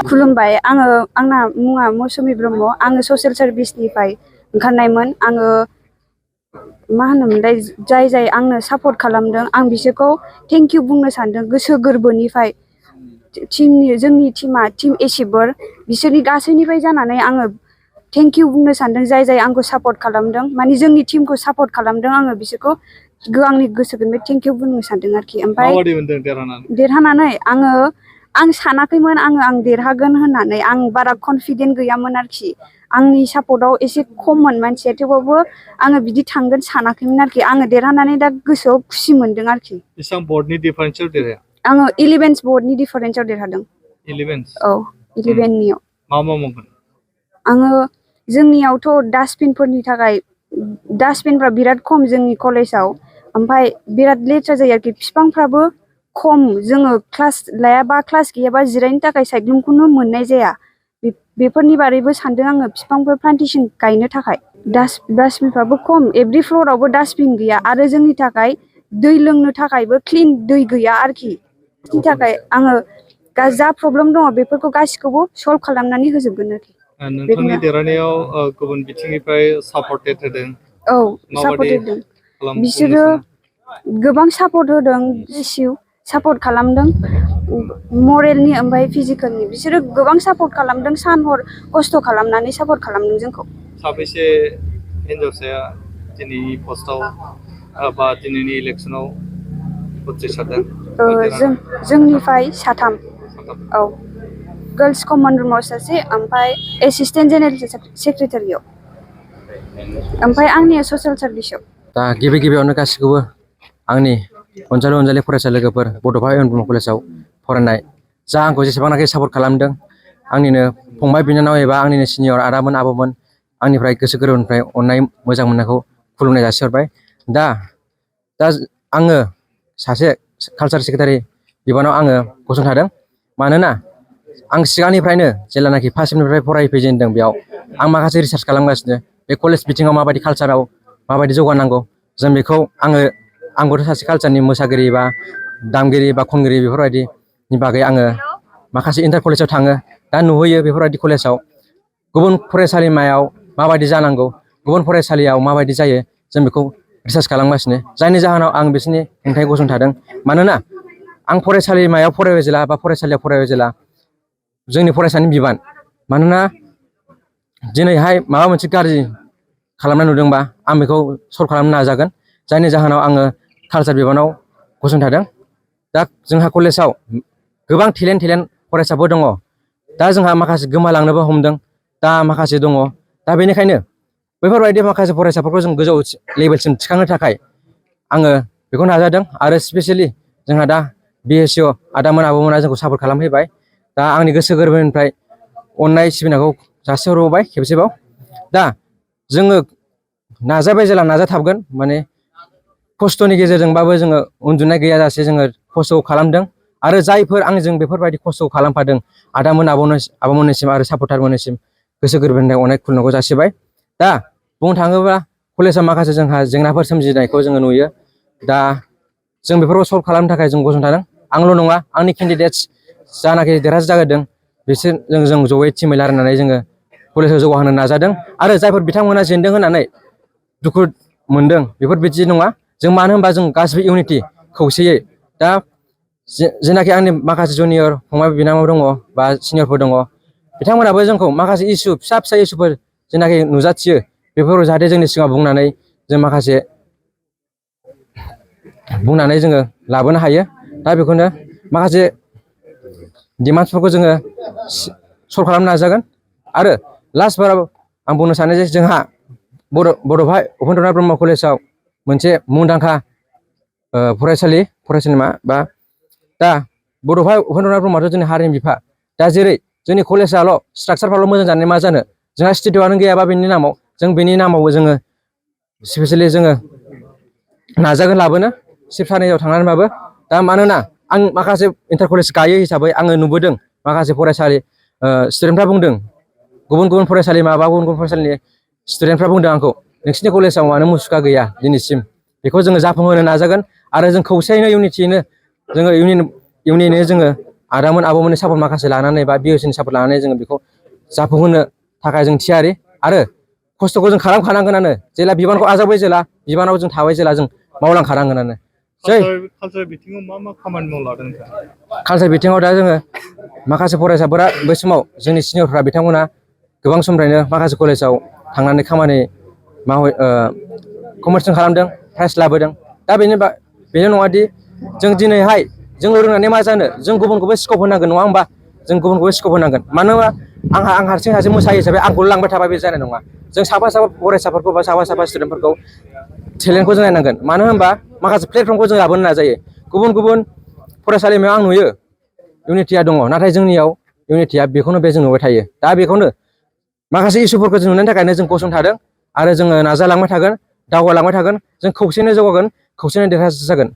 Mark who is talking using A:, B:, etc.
A: खुलुमबाय आंना मुङा मौसुमि ब्रह्म आङो ससियेल सार्भिसनिफ्राय ओंखारनायमोन आङो मा होनोमोनलाय जाय आंनो सापर्ट खालामदों आं बिसोरखौ थेंक इउ बुंनो सानदों गोसो गोरबोनिफ्राय जोंनि टीम एसिबर बिसोरनि गासैनिफ्राय जानानै आङो थेंक इउ बुंनो सानदों जाय आंखौ सापर्ट खालामदों माने जोंनि टीमखौ सापर्ट खालामदों आङो बिसोरखौ आंनि गोसो गोरबोनिफ्राय थेंक इउ बुंनो सानदों आरोखि। ओमफ्राय देरहानानै आं सानाखैमोन आं देरहागोन होननानै आं बारा कनफिडेन्ट गैयामोन आरोखि आंनि सापर्टआव एसे खममोन मानसिया थेवबाबो आङो बिदि थांगोन सानाखैमोन आरोखि आङो देरहानानै दा गोसोआव खुसि मोनदों आरोखि।
B: बेसेबां बर्डनि डिफारेन्सआव देरहाया?
A: आङो 11 बर्डनि डिफारेन्सआव देरहादों।
B: 11?
A: औ 11नियाव।
B: मा मावगोन?
A: आङो जोंनियावथ' डास्टबिनफोरनि थाखाय डास्टबिनफ्रा बिराद खम जोंनि कलेजाव ओमफ्राय बिराद लेथ्रा जायो आरोखि बिफांफ्राबो खम जोङो क्लास लायाबा क्लास गैयाबा जिरायनो थाखाय साइक्लुमखौनो मोननाय जाया बेफोरनि बारैबो सानदों आङो बिफांफोर प्लान्टेसन गायनो थाखाय। डास्टबिनफ्राबो खम एभ्रि फ्ल'रावबो डास्टबिन गैया आरो जोंनि थाखाय दै लोंनो थाखायबो क्लिन दै गैया आरोखि बिनि थाखाय आङो जा प्रब्लेम दङ बेफोरखौ गासिखौबो सल्भ खालामनानै होजोबगोन आरोखि।
B: नोंथांनि देरहानायाव गुबुन बिथिंनिफ्राय सापर्टेड होदों?
A: औ सापर्ट होदों बिसोरो गोबां सापर्ट होदों सापर्ट खालामदों मरेलनि ओमफ्राय फिजिकेलनि बिसोरो गोबां सापर्ट खालामदों सान हर खस्थ' खालामनानै सापर्ट खालामदों जोंखौ।
B: साबेसे हिनजावसाया दिनैनि पस्टआव बा दिनैनि इलेक्सनाव उथ्रिसारदों?
A: जोंनिफ्राय साथाम। औ गार्लस कमन रुमाव सासे ओमफ्राय एसिस्टेन्ट जेनेरेल सेक्रेटारियाव ओमफ्राय आंनिया ससियेल सार्भिसाव।
C: दा गिबियावनो गासिखौबो आंनि अनजालि फरायसा लोगोफोर बड'फा इउ एन ब्रह्म कलेजाव फरायनाय जा आंखौ जेसेबांनाखि सापर्ट खालामदों आंनिनो फंबाय बिनानाव एबा आंनिनो सिनियर आदामोन आब'मोन आंनिफ्राय गोसो गोरबोनिफ्राय अननाय मोजां मोननायखौ खुलुमनाय जासिहरबाय। दा आङो सासे कालचार सेक्रेटारि बिबानाव आङो गसंथादों मानोना आं सिगांनिफ्रायनो जेब्लानाखि फार्स्ट सेमनिफ्राय फरायफैजेनदों बेयाव आं माखासे रिसार्च खालामगासिनो बे कलेज बिथिङाव माबायदि कालचाराव माबायदि जौगानांगौ जों बेखौ आंबोथ' सासे कालचारनि मोसागिरि बा दामगिरि बा खनगिरि बेफोरबायदिनि बागै आङो माखासे इन्टार कलेजाव थाङो दा नुहैयो बेफोरबायदि कलेजाव गुबुन फरायसालिमायाव माबायदि जानांगौ गुबुन फरायसालियाव माबायदि जायो जों बेखौ रिसार्च खालामगासिनो जायनि जाहोनाव आं बिसोरनि हेंथायै गसंथादों मानोना आं फरायसालिमायाव फरायबाय जेला बा फरायसालियाव फरायबाय जेला जोंनि फरायसानि बिबान मानोना दिनैहाय माबा मोनसे गाज्रि खालामनाय नुदोंबा आं बेखौ सल्भ खालामनो नाजागोन जायनि जाहोनाव आङो कालचार बिबानाव गसंथादों। दा जोंहा कलेजाव गोबां टेलेन्ट फरायसाफोर दङ दा जोंहा माखासे गोमालांनोबो हमदों दा माखासे दङ दा बेनिखायनो बेफोरबायदि माखासे फरायसाफोरखौ जों गोजौ लेभेलसिम थिखांनो थाखाय आङो बेखौ नाजादों आरो स्पेसियेलि जोंहा दा BSU आदामोन आब'मोना जोंखौ सापर्ट खालामफैबाय दा आंनि गोसो गोरबोनिफ्राय अननाय सिबिनायखौ जासिहरबावबाय खेबसेबाव। दा जोङो नाजाबाय जेला नाजाथाबगोन माने खस्थ'नि गेजेरजोंबाबो जोङो उन्दुनाय गैयाजासे जोङो खस्थ' खालामदों आरो जायफोर आंजों बेफोरबायदि खस्थ' खालामफादों आदामोन आब'मोननिसिम आरो सापर्टारमोननिसिम गोसो गोरबोनिफ्राय अनेक खुलुमनायखौ जासिबाय। दा बुंनो थाङोब्ला कलेजाव माखासे जोंहा जेंनाफोर सोमजिनायखौ जोङो नुयो दा जों बेफोरखौ सल्भ खालामनो थाखाय जों गसंथादों आंल' नङा आंनि केन्डिडेट्स जानाखि देरहासार जागोरदों बिसोर जों जयै टिमै रायलायनानै जोङो कलेजाव जौगाहोनो नाजादों आरो जायफोर बिथांमोना जेनदों होननानै दुखु मोनदों बेफोर बिदि नङा जों मानो होनबा जों गासिबो इउनिटि खौसेयै दा जेनाखि आंनि माखासे जुनियर फंबाय बिनानाव दङ बा सिनियरफोर दङ बिथांमोनाबो जोंखौ माखासे इसु फिसा इसुफोर जेनाखि नुजाथियो बेफोरखौ जाहाथे जोंनि सिगाङाव बुंनानै जों माखासे बुंनानै जोङो लाबोनो हायो दा बेखौनो माखासे डिमान्डसफोरखौ जोङो सल्भ खालामनो नाजागोन आरो लास्ट बाराव आं बुंनो सानो जे जोंहा बड'फा उपेन्द्रनाथ ब्रह्म कलेजाव मोनसे मुंदांखा फरायसालिमा बा दा बड'फा उपेन्द्रनाथ ब्रह्मआथ' जोंनि हारिनि बिफा दा जेरै जोंनि कलेजाल' स्ट्राक्चारफ्राल' मोजां जानानै मा जानो जोंहा स्टेडियामआनो गैयाबा बेनि नामाव जों बेनि नामावबो जोङो स्पेसियेलि जोङो नाजागोन लाबोनो सिब सानैयाव थांनानैबाबो दा मानोना आं माखासे इन्टार कलेज गायो हिसाबै आङो नुबोदों माखासे फरायसालि स्टुडेन्टफ्रा बुंदों गुबुन फरायसालिमा बा गुबुन स्टुडेन्टफ्रा बुंदों आंखौ नोंसिनि कलेजाव मानो मुसुखा गैया दिनैसिम बेखौ जोङो जाफुंहोनो नाजागोन आरो जों खौसेयैनो इउनिटियैनो जोङो इउनियनै जोङो आदामोन आब'मोननि सापर्ट माखासे लानानै बा बिएसनि सापर्ट लानानै जोङो बेखौ जाफुंहोनो थाखाय जों थियारि आरो खस्थ'खौ जों खालामखानांगोनानो जेला बिबानखौ आजावबाय जेला बिबानाव जों थाबाय जेला जों मावलांखानांगोनानो जै
B: कालसार बिथिङाव मा खामानि मावलांदों नोंथाङा?
C: कालसार बिथिङाव दा जोङो माखासे फरायसाफोरा बै समाव जोंनि सिनियरफ्रा बिथांमोना गोबां समनिफ्रायनो माखासे कलेजाव थांनानै खामानि कम्पिटिसन खालामदों प्राइज लाबोदों दा बेनो नङादि जों दिनैहाय जोंल' रोंनानै मा जानो जों गुबुनखौबो स्कप होनांगोन नङा होमबा जों गुबुनखौबो स्कप होनांगोन मानो होनबा आं हारसिं मोसायो हिसाबै आंखौल' लांबाय थाबा बे जानाय नङा जों साफा फरायसाफोरखौ बा साफा स्टुडेन्टफोरखौ टेलेन्टखौ जों नायनांगोन मानो होनबा माखासे प्लेटफर्मखौ जों लाबोनो नाजायो गुबुन फरायसालिमायाव आं नुयो इउनिटिया दङ नाथाय जोंनियाव इउनिटिया बेखौनो जों नुबाय थायो दा बेखौनो माखासे इसुफोरखौ जों नुनायनि थाखायनो जों गसंथादों आरो जोङो नाजालांबाय थागोन दावगालांबाय थागोन जों खौसेनो जौगागोन खौसेनो देरहासार जागोन